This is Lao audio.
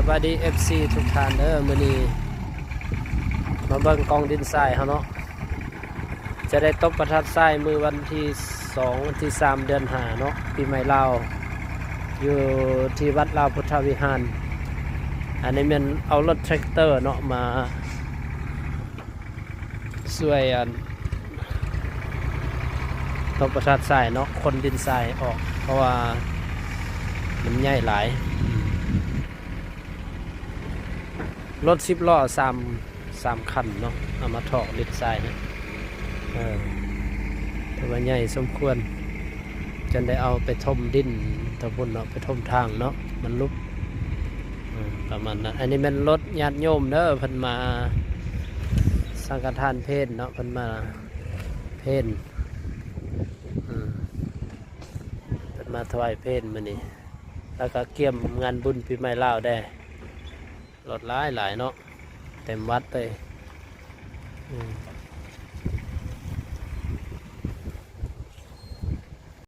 ສະບາຍດີ ເອັຟຊີ ທຸກທ່ານເດີ ມື້ນີ້ມາເບິ່ງກອງດິນຊາຍເຮົາເນາະ ຈະໄດ້ຕົບປະທັດຊາຍມື້ວັນທີສອງ ວັນທີສາມ ເດືອນຫ້າເນາະ ປີໃໝ່ລາວ ຢູ່ທີ່ວັດລາວພຸດທະວິຫານ. ອັນນີ້ແມ່ນເອົາລົດແທຣັກເຕີເນາະ ມາຊ່ວຍອັນ ຕົບປະທັດຊາຍເນາະ ຂົນດິນຊາຍອອກ ເພາະວ່າມັນໃຫຍ່ຫຼາຍ. ລົດສິບລໍ້ສາມ ສາມຄັນເນາະ ເອົາມາຖອກດິນຊາຍນະ ເອີ ຖືວ່າໃຫຍ່ສົມຄວນ ຈົນໄດ້ເອົາໄປຖົມດິນທາງພຸ້ນເນາະ ໄປຖົມທາງເນາະ ມັນຫຼຸບ ເອີ ປະມານນັ້ນ. ອັນນີ້ແມ່ນລົດຍາດໂຍມເດີ ເພິ່ນມາສັງກະທານເພນເນາະ ເພິ່ນມາເພນ ເອີ ເພິ່ນມາຖວາຍເພນມື້ນີ້ ແລ້ວກໍກຽມງານບຸນປີໃໝ່ລາວແດ່ ລົດຫຼາຍໆເນາະ ເຕັມວັດເລີຍ ອືມ